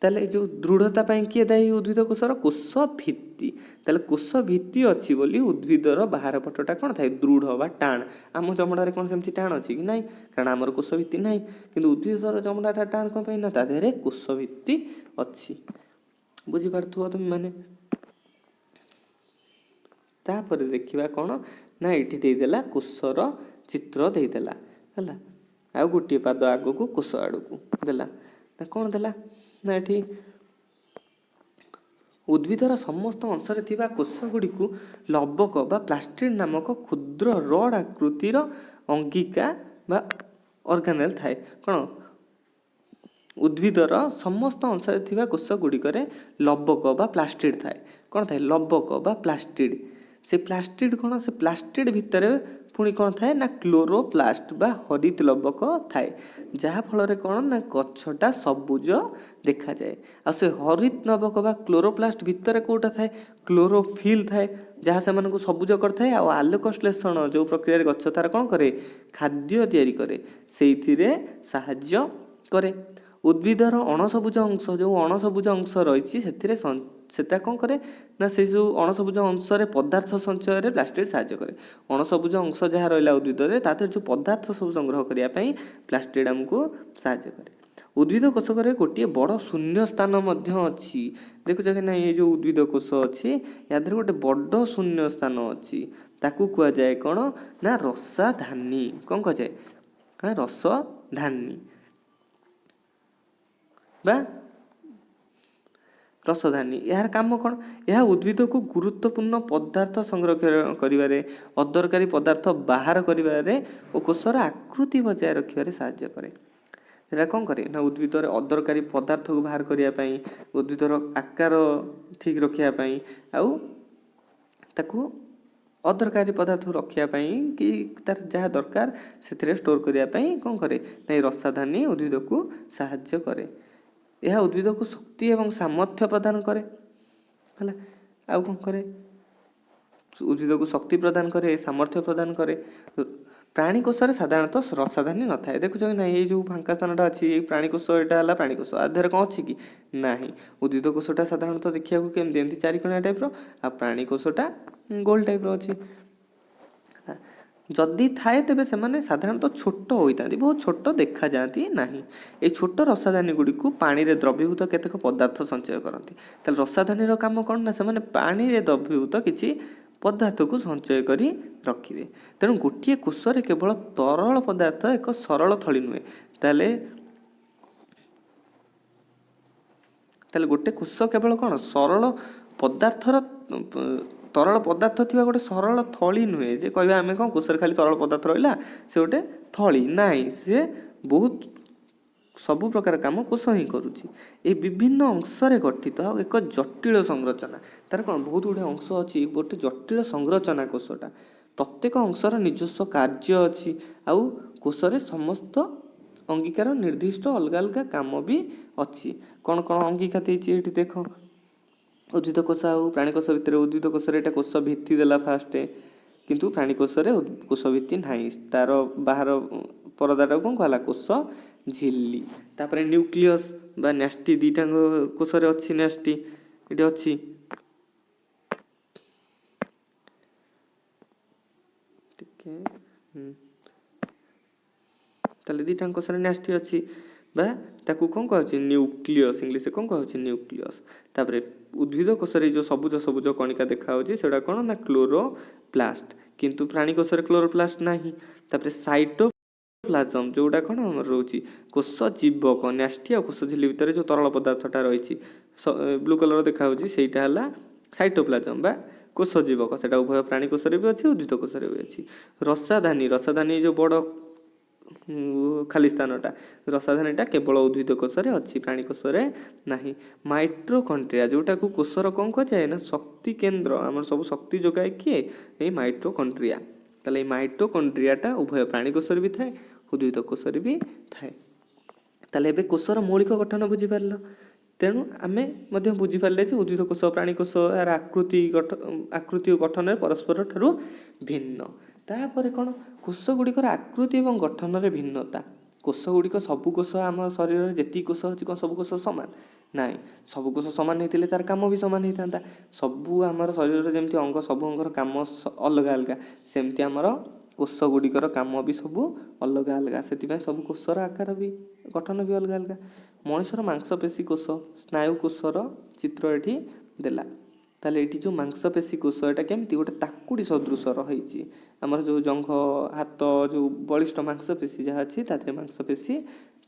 A: ତାହେଲେ ଏ ଯେଉଁ ଦୃଢ଼ତା ପାଇଁ କିଏ ଦାୟୀ? ଉଦ୍ଭିଦ କୋଷର କୋଷ ଭିତ୍ତି। ତାହେଲେ କୋଷ ଭିତ୍ତି ଅଛି ବୋଲି ଉଦ୍ଭିଦର ବାହାର ପଟଟା କ'ଣ ଥାଏ? ଦୃଢ଼ ବା ଟାଣ। ଆମ ଚମଡ଼ାରେ କ'ଣ ସେମିତି ଟାଣ ଅଛି କି? ନାହିଁ, କାରଣ ଆମର କୋଷ ଭିତ୍ତି ନାହିଁ। କିନ୍ତୁ ଉଦ୍ଭିଦର ଚମଡ଼ାଟା ଟାଣ କ'ଣ ପାଇଁ ନା ତା ଦେହରେ କୋଷ ଭିତ୍ତି ଅଛି। ବୁଝିପାରୁଥିବ ତୁମେମାନେ। ତାପରେ ଦେଖିବା କ'ଣ ନା ଏଇଠି ଦେଇଦେଲା କୋଷର ଚିତ୍ର ଦେଇଦେଲା, ହେଲା, ଆଉ ଗୋଟିଏ ପାଦ ଆଗକୁ କୋଷ ଆଡ଼କୁ ଦେଲା। ନା କ'ଣ ଦେଲା ନା ଏଠି ଉଦ୍ଭିଦର ସମସ୍ତ ଅଂଶରେ ଥିବା କୋଷ ଗୁଡ଼ିକୁ ଲବକ ବା ପ୍ଲାଷ୍ଟିଡ୍ ନାମକ କ୍ଷୁଦ୍ର ରଡ୍ ଆକୃତିର ଅଙ୍ଗିକା ବା ଅର୍ଗାନେଲ୍ ଥାଏ। କ'ଣ? ଉଦ୍ଭିଦର ସମସ୍ତ ଅଂଶରେ ଥିବା କୋଷ ଗୁଡ଼ିକରେ ଲବକ ବା ପ୍ଲାଷ୍ଟିଡ୍ ଥାଏ। କ'ଣ ଥାଏ? ଲବକ ବା ପ୍ଲାଷ୍ଟିଡ୍। ସେ ପ୍ଲାଷ୍ଟିଡ୍ କ'ଣ? ସେ ପ୍ଲାଷ୍ଟିଡ୍ ଭିତରେ ପୁଣି କ'ଣ ଥାଏ ନା କ୍ଲୋରୋପ୍ଲାଷ୍ଟ ବା ହରିତ ଲବକ ଥାଏ, ଯାହାଫଳରେ କ'ଣ ନା ଗଛଟା ସବୁଜ ଦେଖାଯାଏ। ଆଉ ସେ ହରିତ ଲବକ ବା କ୍ଲୋରୋପ୍ଲାଷ୍ଟ ଭିତରେ କେଉଁଟା ଥାଏ? କ୍ଲୋରୋଫିଲ୍ ଥାଏ, ଯାହା ସେମାନଙ୍କୁ ସବୁଜ କରିଥାଏ। ଆଉ ଆଲୋକ ଶ୍ଳେଷଣ ଯେଉଁ ପ୍ରକ୍ରିୟାରେ ଗଛ ତାର କ'ଣ କରେ? ଖାଦ୍ୟ ତିଆରି କରେ, ସେଇଥିରେ ସାହାଯ୍ୟ କରେ। ଉଦ୍ଭିଦର ଅଣସବୁଜ ଅଂଶ, ଯେଉଁ ଅଣସବୁଜ ଅଂଶ ରହିଛି ସେଥିରେ ସେଟା କ'ଣ କରେ ନା ସେ ଯେଉଁ ଅଣସବୁଜ ଅଂଶରେ ପଦାର୍ଥ ସଞ୍ଚୟରେ ପ୍ଲାଷ୍ଟିଡ୍ ସାହାଯ୍ୟ କରେ। ଅଣସବୁଜ ଅଂଶ ଯାହା ରହିଲା ଉଦ୍ଭିଦରେ, ତା ଦେହରେ ଯେଉଁ ପଦାର୍ଥ ସବୁ ସଂଗ୍ରହ କରିବା ପାଇଁ ପ୍ଲାଷ୍ଟିଡ୍ ଆମକୁ ସାହାଯ୍ୟ କରେ। ଉଦ୍ଭିଦ କୋଷକରେ ଗୋଟିଏ ବଡ଼ ଶୂନ୍ୟ ସ୍ଥାନ ମଧ୍ୟ ଅଛି। ଦେଖୁଛ କି ନାହିଁ? ଏ ଯେଉଁ ଉଦ୍ଭିଦ କୋଷ ଅଛି, ୟା ଦେହରେ ଗୋଟେ ବଡ଼ ଶୂନ୍ୟ ସ୍ଥାନ ଅଛି, ତାକୁ କୁହାଯାଏ କ'ଣ ନା ରସାଧାନୀ। କ'ଣ କୁହାଯାଏ ନା ରସଧାନୀ ବା ରସଧାନୀ। ଏହାର କାମ କ'ଣ? ଏହା ଉଦ୍ଭିଦକୁ ଗୁରୁତ୍ୱପୂର୍ଣ୍ଣ ପଦାର୍ଥ ସଂରକ୍ଷଣ କରିବାରେ, ଅଦରକାରୀ ପଦାର୍ଥ ବାହାର କରିବାରେ ଓ କୋଷର ଆକୃତି ବଜାୟ ରଖିବାରେ ସାହାଯ୍ୟ କରେ। ସେଇଟା କ'ଣ କରେ ନା ଉଦ୍ଭିଦରେ ଅଦରକାରୀ ପଦାର୍ଥକୁ ବାହାର କରିବା ପାଇଁ, ଉଦ୍ଭିଦର ଆକାର ଠିକ୍ ରଖିବା ପାଇଁ, ଆଉ ତାକୁ ଅଦରକାରୀ ପଦାର୍ଥ ରଖିବା ପାଇଁ କି ତାର ଯାହା ଦରକାର ସେଥିରେ ଷ୍ଟୋର୍ କରିବା ପାଇଁ କ'ଣ କରେ ନା ଏଇ ରସାଧାନୀ ଉଦ୍ଭିଦକୁ ସାହାଯ୍ୟ କରେ। ଏହା ଉଦ୍ଭିଦକୁ ଶକ୍ତି ଏବଂ ସାମର୍ଥ୍ୟ ପ୍ରଦାନ କରେ। ହେଲା, ଆଉ କ'ଣ କରେ? ଉଦ୍ଭିଦକୁ ଶକ୍ତି ପ୍ରଦାନ କରେ, ସାମର୍ଥ୍ୟ ପ୍ରଦାନ କରେ। ପ୍ରାଣୀ କୋଷରେ ସାଧାରଣତଃ ରସାଧାନୀ ନଥାଏ। ଦେଖୁଛ କି ନାହିଁ? ଏଇ ଯେଉଁ ଫାଙ୍କା ସ୍ଥାନଟା ଅଛି, ଏଇ ପ୍ରାଣୀ କୋଷ, ଏଇଟା ହେଲା ପ୍ରାଣୀ କୋଷ। ଆ ଦେହରେ କ'ଣ ଅଛି କି? ନାହିଁ। ଉଦ୍ଭିଦ କୋଷଟା ସାଧାରଣତଃ ଦେଖିବାକୁ କେମିତି? ଏମିତି ଚାରିକଣିଆ ଟାଇପ୍ର, ଆଉ ପ୍ରାଣୀ କୋଷଟା ଗୋଲ ଟାଇପ୍ର ଅଛି। ହେଲା, ଯଦି ଥାଏ ତେବେ ସେମାନେ ସାଧାରଣତଃ ଛୋଟ ହୋଇଥାନ୍ତି, ବହୁତ ଛୋଟ, ଦେଖାଯାଆନ୍ତି ନାହିଁ। ଏଇ ଛୋଟ ରସାଧାନୀ ଗୁଡ଼ିକୁ ପାଣିରେ ଦ୍ରବୀଭୂତ କେତେକ ପଦାର୍ଥ ସଞ୍ଚୟ କରନ୍ତି। ତାହେଲେ ରସାଧାନୀର କାମ କ'ଣ ନା ସେମାନେ ପାଣିରେ ଦ୍ରବୀଭୂତ କିଛି ପଦାର୍ଥକୁ ସଞ୍ଚୟ କରି ରଖିବେ। ତେଣୁ ଗୋଟିଏ କୋଷରେ କେବଳ ତରଳ ପଦାର୍ଥ ଏକ ସରଳ ଥଳି ନୁହେଁ। ତାହେଲେ ଗୋଟେ କୋଷ କେବଳ କ'ଣ ସରଳ ପଦାର୍ଥର ତରଳ ପଦାର୍ଥ ଥିବା ଗୋଟେ ସରଳ ଥଳି ନୁହେଁ ଯେ କହିବା ଆମେ କ'ଣ କୋଷରେ ଖାଲି ତରଳ ପଦାର୍ଥ ରହିଲା, ସେ ଗୋଟେ ଥଳି। ନାହିଁ, ସେ ବହୁତ ସବୁ ପ୍ରକାର କାମ କୋଷ ହିଁ କରୁଛି। ଏହି ବିଭିନ୍ନ ଅଂଶରେ ଗଠିତ ଏକ ଜଟିଳ ସଂରଚନା। ତାର କ'ଣ ବହୁତ ଗୁଡ଼ିଏ ଅଂଶ ଅଛି, ଗୋଟେ ଜଟିଳ ସଂରଚନା କୋଷଟା। ପ୍ରତ୍ୟେକ ଅଂଶର ନିଜସ୍ୱ କାର୍ଯ୍ୟ ଅଛି, ଆଉ କୋଷରେ ସମସ୍ତ ଅଙ୍ଗିକାର ନିର୍ଦ୍ଦିଷ୍ଟ ଅଲଗା ଅଲଗା କାମ ବି ଅଛି। କ'ଣ କ'ଣ ଅଙ୍ଗିକା ଦେଇଛି ଏଇଠି ଦେଖ। ଉଦ୍ଭିଦ କୋଷ ଆଉ ପ୍ରାଣୀ କୋଷ ଭିତରେ, ଉଦ୍ଭିଦ କୋଷରେ ଏଇଟା କୋଷ ଭିତ୍ତି ଦେଲା ଫାଷ୍ଟ, କିନ୍ତୁ ପ୍ରାଣୀ କୋଷରେ କୋଷ ଭିତ୍ତି ନାହିଁ। ତାର ବାହାର ପରଦାଟାକୁ କ'ଣ କୁହାହେଲା? କୋଷ ଝିଲ୍ଲି। ତାପରେ ନ୍ୟୁକ୍ଲିୟସ୍ ବା ନ୍ୟାଷ୍ଟି, ଦୁଇଟାଙ୍କ କୋଷରେ ଅଛି ନ୍ୟାଷ୍ଟି, ଏଠି ଅଛି ଟିକେ। ତାହେଲେ ଦୁଇଟାଙ୍କ କୋଷରେ ନ୍ୟାଷ୍ଟି ଅଛି, ବା ତାକୁ କ'ଣ କୁହାଯାଉଛି? ନ୍ୟୁକ୍ଲିୟସ୍। ଇଂଲିଶରେ କ'ଣ କୁହାଯାଉଛି? ନ୍ୟୁକ୍ଲିୟସ୍। ତାପରେ ଉଦ୍ଭିଦ କୋଷରେ ଯେଉଁ ସବୁଜ ସବୁଜ କଣିକା ଦେଖାହେଉଛି ସେଗୁଡ଼ା କ'ଣ ନା କ୍ଲୋରୋପ୍ଲାଷ୍ଟ, କିନ୍ତୁ ପ୍ରାଣୀ କୋଷରେ କ୍ଲୋରୋପ୍ଲାଷ୍ଟ ନାହିଁ। ତାପରେ ସାଇଟୋପ୍ଲାଜମ, ଯେଉଁଟା କ'ଣ ଆମର ରହୁଛି କୋଷ ଜୀବକ, ନ୍ୟାଷ୍ଟି ଆଉ କୋଷ ଝିଲ୍ଲି ଭିତରେ ଯେଉଁ ତରଳ ପଦାର୍ଥଟା ରହିଛି ବ୍ଲୁ କଲର୍ ଦେଖାହେଉଛି, ସେଇଟା ହେଲା ସାଇଟୋପ୍ଲାଜମ ବା କୋଷ ଜୀବକ। ସେଇଟା ଉଭୟ ପ୍ରାଣୀ କୋଷରେ ବି ଅଛି, ଉଦ୍ଭିଦ କୋଷରେ ବି ଅଛି। ରସାଧାନୀ, ରସାଧାନୀ ଯେଉଁ ବଡ଼ ଖାଲି ସ୍ଥାନଟା, ରସାଧାନୀଟା କେବଳ ଉଦ୍ଭିଦ କୋଷରେ ଅଛି, ପ୍ରାଣୀ କୋଷରେ ନାହିଁ। ମାଇଟ୍ରୋକଣ୍ଡ୍ରିଆ, ଯେଉଁଟାକୁ କୋଷର କ'ଣ କୁହାଯାଏ ନା ଶକ୍ତି କେନ୍ଦ୍ର। ଆମର ସବୁ ଶକ୍ତି ଯୋଗାଏ କିଏ? ଏଇ ମାଇଟ୍ରୋକଣ୍ଡ୍ରିଆ। ତାହେଲେ ଏଇ ମାଇଟୋକଣ୍ଡ୍ରିଆଟା ଉଭୟ ପ୍ରାଣୀ କୋଷରେ ବି ଥାଏ, ଉଦ୍ଭିଦ କୋଷରେ ବି ଥାଏ। ତାହେଲେ ଏବେ କୋଷର ମୌଳିକ ଗଠନ ବୁଝିପାରିଲ। ତେଣୁ ଆମେ ମଧ୍ୟ ବୁଝିପାରିଲେ ଯେ ଉଦ୍ଭିଦ କୋଷ, ପ୍ରାଣୀ କୋଷ ଏହାର ଆକୃତି ଆକୃତି ଓ ଗଠନରେ ପରସ୍ପର ଠାରୁ ଭିନ୍ନ। ତାପରେ କ'ଣ? କୋଷ ଗୁଡ଼ିକର ଆକୃତି ଏବଂ ଗଠନରେ ଭିନ୍ନତା। କୋଷ ଗୁଡ଼ିକ, ସବୁ କୋଷ, ଆମ ଶରୀରରେ ଯେତିକି କୋଷ ଅଛି, କ'ଣ ସବୁ କୋଷ ସମାନ? ନାଇଁ। ସବୁ କୋଷ ସମାନ ହେଇଥିଲେ ତାର କାମ ବି ସମାନ ହେଇଥାନ୍ତା। ସବୁ ଆମର ଶରୀରରେ ଯେମିତି ଅଙ୍ଗ, ସବୁ ଅଙ୍ଗର କାମ ଅଲଗା ଅଲଗା, ସେମିତି ଆମର କୋଷ ଗୁଡ଼ିକର କାମ ବି ସବୁ ଅଲଗା ଅଲଗା। ସେଥିପାଇଁ ସବୁ କୋଷର ଆକାର ବି ଗଠନ ବି ଅଲଗା ଅଲଗା। ମଣିଷର ମାଂସପେଶୀ କୋଷ, ସ୍ନାୟୁ କୋଷର ଚିତ୍ର ଏଠି ଦେଲା। ତାହେଲେ ଏଇଠି ଯେଉଁ ମାଂସପେଶୀ କୋଷ, ଏଇଟା କେମିତି ଗୋଟେ ତାକୁଡ଼ି ସଦୃଶର ହେଇଛି। ଆମର ଯେଉଁ ଜଙ୍ଘ, ହାତ, ଯେଉଁ ବଳିଷ୍ଠ ମାଂସପେଶୀ ଯାହା ଅଛି, ତା ଦେହରେ ମାଂସପେଶୀ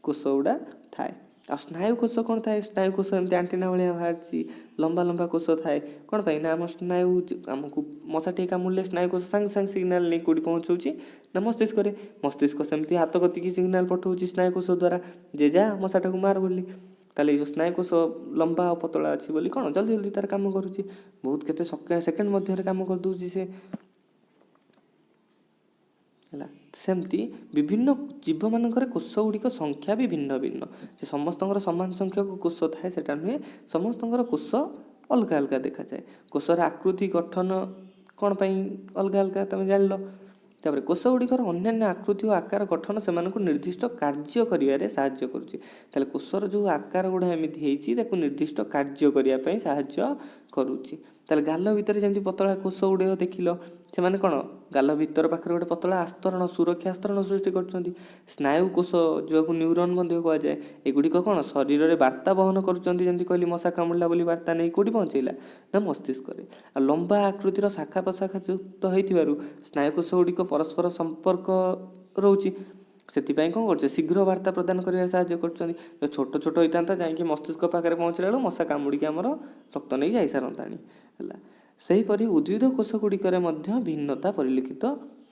A: କୋଷ ଗୁଡ଼ା ଥାଏ। ଆଉ ସ୍ନାୟୁ କୋଷ କ'ଣ ଥାଏ? ସ୍ନାୟୁ କୋଷ ଏମିତି ଆଣ୍ଟିନା ଭଳିଆ ବାହାରିଛି, ଲମ୍ବା ଲମ୍ବା କୋଷ ଥାଏ। କ'ଣ ପାଇଁ ନା ଆମ ସ୍ନାୟୁ, ଆମକୁ ମଶା ଟିକେ କାମୁଡ଼ିଲେ ସ୍ନାୟୁ କୋଷ ସାଙ୍ଗେ ସାଙ୍ଗେ ସିଗ୍ନାଲ ନେଇ କେଉଁଠି ପହଞ୍ଚଉଛି ନା ମସ୍ତିଷ୍କରେ। ମସ୍ତିଷ୍କ ସେମିତି ହାତ କତିକି ସିଗ୍ନାଲ ପଠାଉଛି ସ୍ନାୟୁ କୋଷ ଦ୍ୱାରା ଯେ ଯା ମଶାଟାକୁ ମାର ବୋଲି। ତାହେଲେ ଏଇ ଯେଉଁ ସ୍ନାୟୁ କୋଷ ଲମ୍ବା ଆଉ ପତଳା ଅଛି ବୋଲି କ'ଣ ଜଲ୍ଦି ଜଲ୍ଦି ତାର କାମ କରୁଛି, ବହୁତ କେତେ ସେକେଣ୍ଡ ମଧ୍ୟରେ କାମ କରିଦେଉଛି ସେ। ହେଲା, ସେମିତି ବିଭିନ୍ନ ଜୀବମାନଙ୍କରେ କୋଷ ଗୁଡ଼ିକ ସଂଖ୍ୟା ବି ଭିନ୍ନ ଭିନ୍ନ। ସେ ସମସ୍ତଙ୍କର ସମାନ ସଂଖ୍ୟକ କୋଷ ଥାଏ ସେଟା ନୁହେଁ, ସମସ୍ତଙ୍କର କୋଷ ଅଲଗା ଅଲଗା ଦେଖାଯାଏ। କୋଷର ଆକୃତି ଗଠନ କ'ଣ ପାଇଁ ଅଲଗା ଅଲଗା ତମେ ଜାଣିଲ। ତାପରେ କୋଷ ଗୁଡ଼ିକର ଅନ୍ୟାନ୍ୟ ଆକୃତି ଓ ଆକାର ଗଠନ ସେମାନଙ୍କୁ ନିର୍ଦ୍ଦିଷ୍ଟ କାର୍ଯ୍ୟ କରିବାରେ ସାହାଯ୍ୟ କରୁଛି। ତାହେଲେ କୋଷର ଯେଉଁ ଆକାର ଗୁଡ଼ା ଏମିତି ହେଇଛି, ତାକୁ ନିର୍ଦ୍ଦିଷ୍ଟ କାର୍ଯ୍ୟ କରିବା ପାଇଁ ସାହାଯ୍ୟ କରୁଛି। ତାହେଲେ ଗାଲ ଭିତରେ ଯେମିତି ପତଳା କୋଷ ଗୁଡ଼ିକ ଦେଖିଲ, ସେମାନେ କ'ଣ ଗାଲ ଭିତର ପାଖରେ ଗୋଟେ ପତଳା ଆସ୍ତରଣ, ସୁରକ୍ଷା ଆସ୍ତରଣ ସୃଷ୍ଟି କରୁଛନ୍ତି। ସ୍ନାୟୁ କୋଷ, ଯେଉଁକୁ ନ୍ୟୁରନ୍ ମଧ୍ୟ କୁହାଯାଏ, ଏଗୁଡ଼ିକ କ'ଣ ଶରୀରରେ ବାର୍ତ୍ତା ବହନ କରୁଛନ୍ତି। ଯେମିତି କହିଲି, ମଶା କାମୁଡ଼ିଲା ବୋଲି ବାର୍ତ୍ତା ନେଇ କେଉଁଠି ପହଞ୍ଚେଇଲା ନା ମସ୍ତିଷ୍କରେ। ଆଉ ଲମ୍ବା ଆକୃତିର ଶାଖା ପ୍ରଶାଖା ଯୁକ୍ତ ହେଇଥିବାରୁ ସ୍ନାୟୁ କୋଷ ଗୁଡ଼ିକ ପରସ୍ପର ସମ୍ପର୍କ ରହୁଛି। ସେଥିପାଇଁ କ'ଣ କରୁଛେ? ଶୀଘ୍ର ବାର୍ତ୍ତା ପ୍ରଦାନ କରିବାରେ ସାହାଯ୍ୟ କରୁଛନ୍ତି। ଛୋଟ ଛୋଟ ହେଇଥାନ୍ତା, ଯାଇକି ମସ୍ତିଷ୍କ ପାଖରେ ପହଞ୍ଚିଲା ବେଳକୁ ମଶା କାମୁଡ଼ିକି ଆମର ରକ୍ତ ନେଇ ଯାଇସାରନ୍ତାଣି। ହେଲା, ସେହିପରି ଉଦ୍ଭିଦ କୋଷ ଗୁଡ଼ିକରେ ମଧ୍ୟ ଭିନ୍ନତା ପରିଲକ୍ଷିତ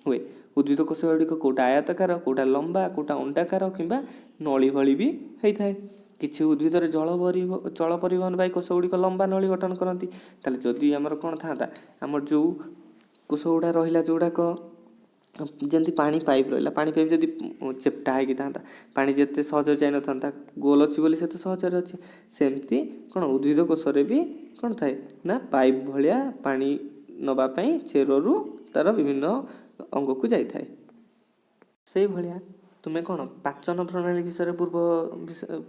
A: ହୁଏ। ଉଦ୍ଭିଦ କୋଷ ଗୁଡ଼ିକ କେଉଁଟା ଆୟତାକାର, କେଉଁଟା ଲମ୍ବା, କେଉଁଟା ଅଣ୍ଡାକାର କିମ୍ବା ନଳୀ ଭଳି ବି ହେଇଥାଏ। କିଛି ଉଦ୍ଭିଦରେ ଜଳ ପରିବହନ ପାଇଁ କୋଷ ଗୁଡ଼ିକ ଲମ୍ବା ନଳୀ ଗଠନ କରନ୍ତି। ତାହେଲେ ଯଦି ଆମର କ'ଣ ଥାନ୍ତା, ଆମର ଯେଉଁ କୋଷ ଗୁଡ଼ା ରହିଲା, ଯେଉଁଗୁଡ଼ାକ ଯେମିତି ପାଣି ପାଇପ୍ ରହିଲା, ପାଣି ପାଇପ୍ ଯଦି ଚେପ୍ଟା ହେଇକି ଥାନ୍ତା, ପାଣି ଯେତେ ସହଜରେ ଯାଇନଥାନ୍ତା। ଗୋଲ ଅଛି ବୋଲି ସେତେ ସହଜରେ ଅଛି। ସେମିତି କ'ଣ ଉଦ୍ଭିଦ କୋଷରେ ବି କ'ଣ ଥାଏ ନା ପାଇପ୍ ଭଳିଆ ପାଣି ନେବା ପାଇଁ ଚେରରୁ ତା'ର ବିଭିନ୍ନ ଅଙ୍ଗକୁ ଯାଇଥାଏ। ସେଇଭଳିଆ ତୁମେ କ'ଣ ପାଚନ ପ୍ରଣାଳୀ ବିଷୟରେ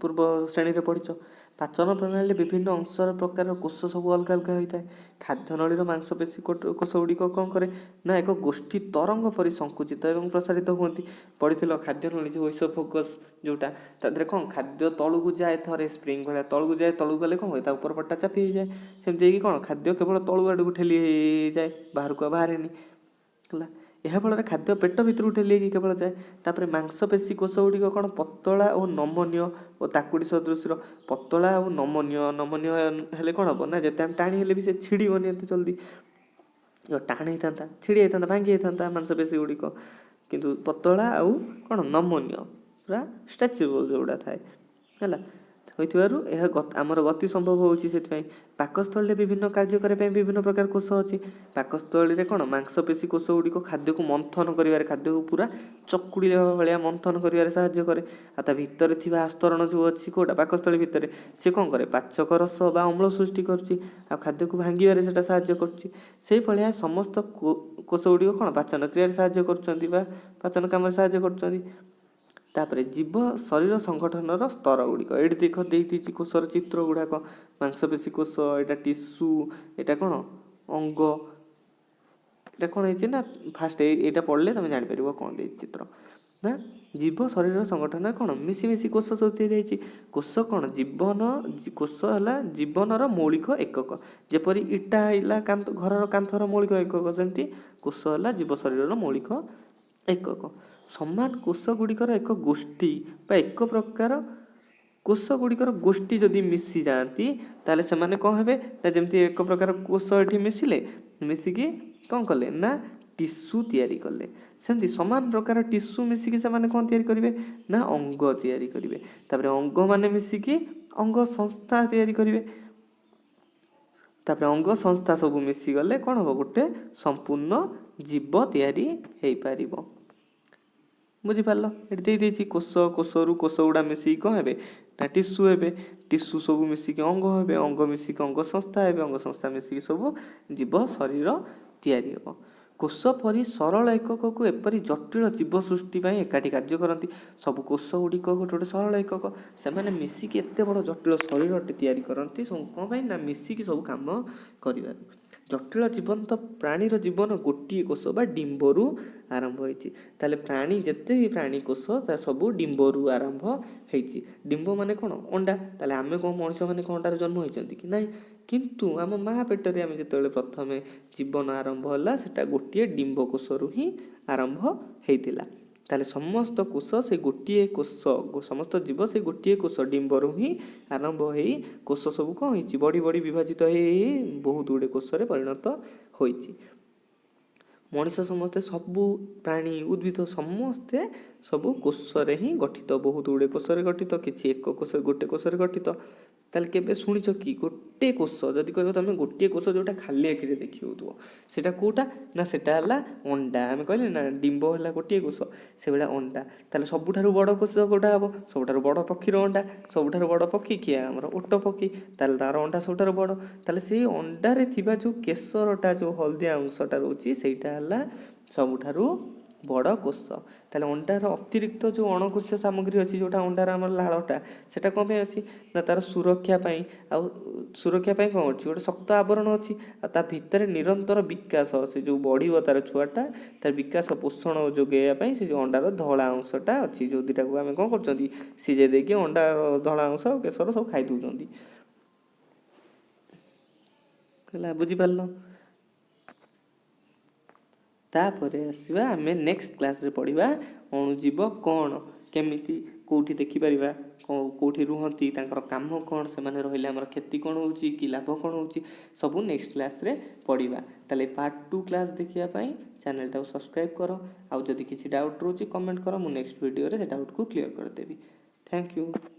A: ପୂର୍ବ ଶ୍ରେଣୀରେ ପଢ଼ିଛ। ପାଚନ ପ୍ରଣାଳୀରେ ବିଭିନ୍ନ ଅଂଶର ପ୍ରକାର କୋଷ ସବୁ ଅଲଗା ଅଲଗା ହୋଇଥାଏ। ଖାଦ୍ୟନଳୀର ମାଂସପେଶୀ କୋଷ ଗୁଡ଼ିକ କ'ଣ କରେ ନା ଏକ ଗୋଷ୍ଠୀ ତରଙ୍ଗ ପରି ସଂକୁଚିତ ଏବଂ ପ୍ରସାରିତ ହୁଅନ୍ତି। ପଢ଼ିଥିଲ ଖାଦ୍ୟନଳୀ ଯେଉଁ ଓଇସୋଫୋଗସ୍ ଯେଉଁଟା, ତା ଦେହରେ କ'ଣ ଖାଦ୍ୟ ତଳକୁ ଯାଏ, ଥରେ ସ୍ପ୍ରିଙ୍ଗ ଭଳିଆ ତଳକୁ ଯାଏ। ତଳକୁ ଗଲେ କ'ଣ ହୁଏ? ତା ଉପର ପଟଟା ଚାପି ହେଇଯାଏ। ସେମିତି ହେଇକି କ'ଣ ଖାଦ୍ୟ କେବଳ ତଳୁ ଆଡ଼କୁ ଠେଲି ହେଇଯାଏ, ବାହାରକୁ ଆଉ ବାହାରେନି। ହେଲା, ଏହା ଫଳରେ ଖାଦ୍ୟ ପେଟ ଭିତରକୁ ଠେଲି ହେଇକି କେବଳ ଯାଏ। ତାପରେ ମାଂସପେଶୀ କୋଷ ଗୁଡ଼ିକ କ'ଣ ପତଳା ଓ ନମନୀୟ ଓ ତାକୁଡ଼ି ସଦୃଶର। ପତଳା ଆଉ ନମନୀୟ, ନମନୀୟ ହେଲେ କ'ଣ ହେବ ନା ଯେତେ ଆମେ ଟାଣି ହେଲେ ବି ସେ ଛିଡ଼ିବନି ଏତେ ଜଲ୍ଦି। ଟାଣ ହେଇଥାନ୍ତା, ଛିଡ଼ି ଯାଇଥାନ୍ତା, ଭାଙ୍ଗି ଯାଇଥାନ୍ତା ମାଂସପେଶୀ ଗୁଡ଼ିକ। କିନ୍ତୁ ପତଳା ଆଉ କ'ଣ ନମନୀୟ। ପୁରା ଷ୍ଟ୍ରେଚେବଲ୍ ଯେଉଁଗୁଡ଼ା ଥାଏ, ହେଲା। ହୋଇଥିବାରୁ ଏହା ଆମର ଗତି ସମ୍ଭବ ହେଉଛି। ସେଥିପାଇଁ ପାକସ୍ଥଳୀରେ ବିଭିନ୍ନ କାର୍ଯ୍ୟ କରିବା ପାଇଁ ବିଭିନ୍ନ ପ୍ରକାର କୋଷ ଅଛି। ପାକସ୍ଥଳୀରେ କ'ଣ? ମାଂସପେଶୀ କୋଷ ଗୁଡ଼ିକ ଖାଦ୍ୟକୁ ମନ୍ଥନ କରିବାରେ, ଖାଦ୍ୟକୁ ପୁରା ଚକୁଡ଼ିଲା ଭଳିଆ ମନ୍ଥନ କରିବାରେ ସାହାଯ୍ୟ କରେ। ଆଉ ତା ଭିତରେ ଥିବା ଆସ୍ତରଣ ଯେଉଁ ଅଛି, କେଉଁଟା? ପାକସ୍ଥଳୀ ଭିତରେ, ସେ କ'ଣ କରେ? ପାଚକ ରସ ବା ଅମ୍ଳ ସୃଷ୍ଟି କରୁଛି ଆଉ ଖାଦ୍ୟକୁ ଭାଙ୍ଗିବାରେ ସେଇଟା ସାହାଯ୍ୟ କରୁଛି। ସେଇଭଳିଆ ସମସ୍ତ କୋଷ ଗୁଡ଼ିକ କ'ଣ ପାଚନ କ୍ରିୟାରେ ସାହାଯ୍ୟ କରୁଛନ୍ତି ବା ପାଚନ କାମରେ ସାହାଯ୍ୟ କରୁଛନ୍ତି। ତାପରେ ଜୀବ ଶରୀର ସଂଗଠନର ସ୍ତର ଗୁଡ଼ିକ ଏଇଠି ଦେଖ, ଦେଇଦେଇଛି କୋଷର ଚିତ୍ର ଗୁଡ଼ାକ। ମାଂସପେଶୀ କୋଷ, ଏଇଟା ଟିସୁ, ଏଇଟା କ'ଣ ଅଙ୍ଗ, ଏଇଟା କ'ଣ ହେଇଛି ନା ଫାଷ୍ଟ ଏଇଟା ପଢ଼ିଲେ ତୁମେ ଜାଣିପାରିବ କ'ଣ ଦେଇଛି ଚିତ୍ର ନା। ଜୀବ ଶରୀର ସଂଗଠନ କ'ଣ ମିଶିମିଶି କୋଷ ସବୁ ତିଆରି ହେଇଛି। କୋଷ କ'ଣ? ଜୀବନ କୋଷ ହେଲା ଜୀବନର ମୌଳିକ ଏକକ। ଯେପରି ଇଟା ହେଲା କାନ୍ଥ, ଘରର କାନ୍ଥର ମୌଳିକ ଏକକ, ସେମିତି କୋଷ ହେଲା ଜୀବ ଶରୀରର ମୌଳିକ ଏକକ। ସମାନ କୋଷ ଗୁଡ଼ିକର ଏକ ଗୋଷ୍ଠୀ ବା ଏକ ପ୍ରକାର କୋଷ ଗୁଡ଼ିକର ଗୋଷ୍ଠୀ ଯଦି ମିଶି ଯାଆନ୍ତି, ତାହେଲେ ସେମାନେ କ'ଣ ହେବେ ନା, ଯେମିତି ଏକ ପ୍ରକାର କୋଷ ଏଠି ମିଶିଲେ, ମିଶିକି କ'ଣ କଲେ ନା ଟିସୁ ତିଆରି କଲେ, ସେମିତି ସମାନ ପ୍ରକାର ଟିସୁ ମିଶିକି ସେମାନେ କ'ଣ ତିଆରି କରିବେ ନା ଅଙ୍ଗ ତିଆରି କରିବେ। ତାପରେ ଅଙ୍ଗମାନେ ମିଶିକି ଅଙ୍ଗ ସଂସ୍ଥା ତିଆରି କରିବେ। ତାପରେ ଅଙ୍ଗ ସଂସ୍ଥା ସବୁ ମିଶିଗଲେ କ'ଣ ହେବ? ଗୋଟେ ସମ୍ପୂର୍ଣ୍ଣ ଜୀବ ତିଆରି ହେଇପାରିବ। ବୁଝିପାରିଲ? ଏଠି ଦେଇଦେଇଛି କୋଷ, କୋଷରୁ କୋଷ ଗୁଡ଼ା ମିଶିକି କ'ଣ ହେବେ ନା ଟିସୁ ହେବେ, ଟିସୁ ସବୁ ମିଶିକି ଅଙ୍ଗ ହେବେ, ଅଙ୍ଗ ମିଶିକି ଅଙ୍ଗ ସଂସ୍ଥା ହେବେ, ଅଙ୍ଗ ସଂସ୍ଥା ମିଶିକି ସବୁ ଜୀବ ଶରୀର ତିଆରି ହେବ। କୋଷ ପରି ସରଳ ଏକକକୁ ଏପରି ଜଟିଳ ଜୀବ ସୃଷ୍ଟି ପାଇଁ ଏକାଠି କାର୍ଯ୍ୟ କରନ୍ତି। ସବୁ କୋଷ ଗୁଡ଼ିକ ଗୋଟେ ଗୋଟେ ସରଳ ଏକକ, ସେମାନେ ମିଶିକି ଏତେ ବଡ଼ ଜଟିଳ ଶରୀରଟି ତିଆରି କରନ୍ତି। ସବୁ କ'ଣ ପାଇଁ ନା ମିଶିକି ସବୁ କାମ କରିବାରୁ। ଜଟିଳ ଜୀବନ୍ତ ପ୍ରାଣୀର ଜୀବନ ଗୋଟିଏ କୋଷ ବା ଡିମ୍ବରୁ ଆରମ୍ଭ ହେଇଛି। ତାହେଲେ ପ୍ରାଣୀ ଯେତେ ବି ପ୍ରାଣୀ କୋଷ ତା ସବୁ ଡିମ୍ବରୁ ଆରମ୍ଭ ହେଇଛି। ଡିମ୍ବ ମାନେ କ'ଣ? ଅଣ୍ଡା। ତାହେଲେ ଆମେ କ'ଣ, ମଣିଷମାନେ କ'ଣ ଅଣ୍ଡାରୁ ଜନ୍ମ ହେଇଛନ୍ତି କି? ନାହିଁ। କିନ୍ତୁ ଆମ ମା ପେଟରେ ଆମେ ଯେତେବେଳେ ପ୍ରଥମେ ଜୀବନ ଆରମ୍ଭ ହେଲା, ସେଟା ଗୋଟିଏ ଡିମ୍ବ କୋଷରୁ ହିଁ ଆରମ୍ଭ ହେଇଥିଲା। ତାହେଲେ ସମସ୍ତ କୋଷ ସେ ଗୋଟିଏ କୋଷ, ସମସ୍ତ ଜୀବ ସେ ଗୋଟିଏ କୋଷ ଡିମ୍ବରୁ ହିଁ ଆରମ୍ଭ ହେଇ କୋଷ ସବୁ କ'ଣ ହେଇଛି? ବଢ଼ି ବଢ଼ି ବିଭାଜିତ ହେଇ ହେଇ ବହୁତ ଗୁଡ଼ିଏ କୋଷରେ ପରିଣତ ହୋଇଛି। ମଣିଷ ସମସ୍ତେ, ସବୁ ପ୍ରାଣୀ, ଉଦ୍ଭିଦ ସମସ୍ତେ ସବୁ କୋଷରେ ହିଁ ଗଠିତ। ବହୁତ ଗୁଡ଼ିଏ କୋଷରେ ଗଠିତ, କିଛି ଏକ କୋଷ, ଗୋଟେ କୋଷରେ ଗଠିତ। ତାହେଲେ କେବେ ଶୁଣିଛ କି ଗୋଟେ କୋଷ ଯଦି କହିବ ତମେ, ଗୋଟିଏ କୋଷ ଯେଉଁଟା ଖାଲି ଆଖିରେ ଦେଖି ହେଉଥିବ, ସେଇଟା କେଉଁଟା ନା ସେଇଟା ହେଲା ଅଣ୍ଡା। ଆମେ କହିଲେ ନା ଡିମ୍ବ ହେଲା ଗୋଟିଏ କୋଷ, ସେଭଳିଆ ଅଣ୍ଡା। ତାହେଲେ ସବୁଠାରୁ ବଡ଼ କୋଷ କେଉଁଟା ହେବ? ସବୁଠାରୁ ବଡ଼ ପକ୍ଷୀର ଅଣ୍ଡା। ସବୁଠାରୁ ବଡ଼ ପକ୍ଷୀ କିଏ? ଆମର ଓଟ ପକ୍ଷୀ। ତାହେଲେ ତାର ଅଣ୍ଡା ସବୁଠାରୁ ବଡ଼। ତାହେଲେ ସେଇ ଅଣ୍ଡାରେ ଥିବା ଯେଉଁ କେଶରଟା, ଯେଉଁ ହଳଦିଆ ଅଂଶଟା ରହୁଛି, ସେଇଟା ହେଲା ସବୁଠାରୁ ବଡ଼ କୋଷ। ତାହେଲେ ଅଣ୍ଡାର ଅତିରିକ୍ତ ଯେଉଁ ଅଣକୋଷୀୟ ସାମଗ୍ରୀ ଅଛି, ଯେଉଁଟା ଅଣ୍ଡାର ଆମର ଲାଳଟା, ସେଇଟା କ'ଣ ପାଇଁ ଅଛି ନା ତାର ସୁରକ୍ଷା ପାଇଁ। ଆଉ ସୁରକ୍ଷା ପାଇଁ କ'ଣ ଅଛି? ଗୋଟେ ଶକ୍ତ ଆବରଣ ଅଛି। ଆଉ ତା ଭିତରେ ନିରନ୍ତର ବିକାଶ, ସେ ଯେଉଁ ବଢ଼ିବ ତାର ଛୁଆଟା, ତାର ବିକାଶ ପୋଷଣ ଯୋଗାଇବା ପାଇଁ ସେ ଯେଉଁ ଅଣ୍ଡାର ଧଳା ଅଂଶଟା ଅଛି, ଯେଉଁ ଦୁଇଟାକୁ ଆମେ କ'ଣ କରୁଛନ୍ତି? ସିଝେଇ ଦେଇକି ଅଣ୍ଡାର ଧଳା ଅଂଶ ଆଉ କେଶର ସବୁ ଖାଇ ଦେଉଛନ୍ତି। ହେଲା, ବୁଝିପାରିଲ? ତାପରେ ଆସିବା ଆମେ ନେକ୍ସଟ କ୍ଲାସ୍ରେ ପଢ଼ିବା ଅଣୁଜୀବ କ'ଣ, କେମିତି, କେଉଁଠି ଦେଖିପାରିବା, କେଉଁଠି ରୁହନ୍ତି, ତାଙ୍କର କାମ କ'ଣ, ସେମାନେ ରହିଲେ ଆମର କ୍ଷତି କ'ଣ ହେଉଛି କି ଲାଭ କ'ଣ ହେଉଛି, ସବୁ ନେକ୍ସଟ କ୍ଲାସ୍ରେ ପଢ଼ିବା। ତାହେଲେ ପାର୍ଟ 2 କ୍ଲାସ୍ ଦେଖିବା ପାଇଁ ଚ୍ୟାନେଲଟାକୁ ସବସ୍କ୍ରାଇବ୍ କର। ଆଉ ଯଦି କିଛି ଡାଉଟ୍ ରହୁଛି, କମେଣ୍ଟ କର, ମୁଁ ନେକ୍ସଟ ଭିଡ଼ିଓରେ ସେ ଡାଉଟ୍କୁ କ୍ଲିୟର କରିଦେବି। Thank you.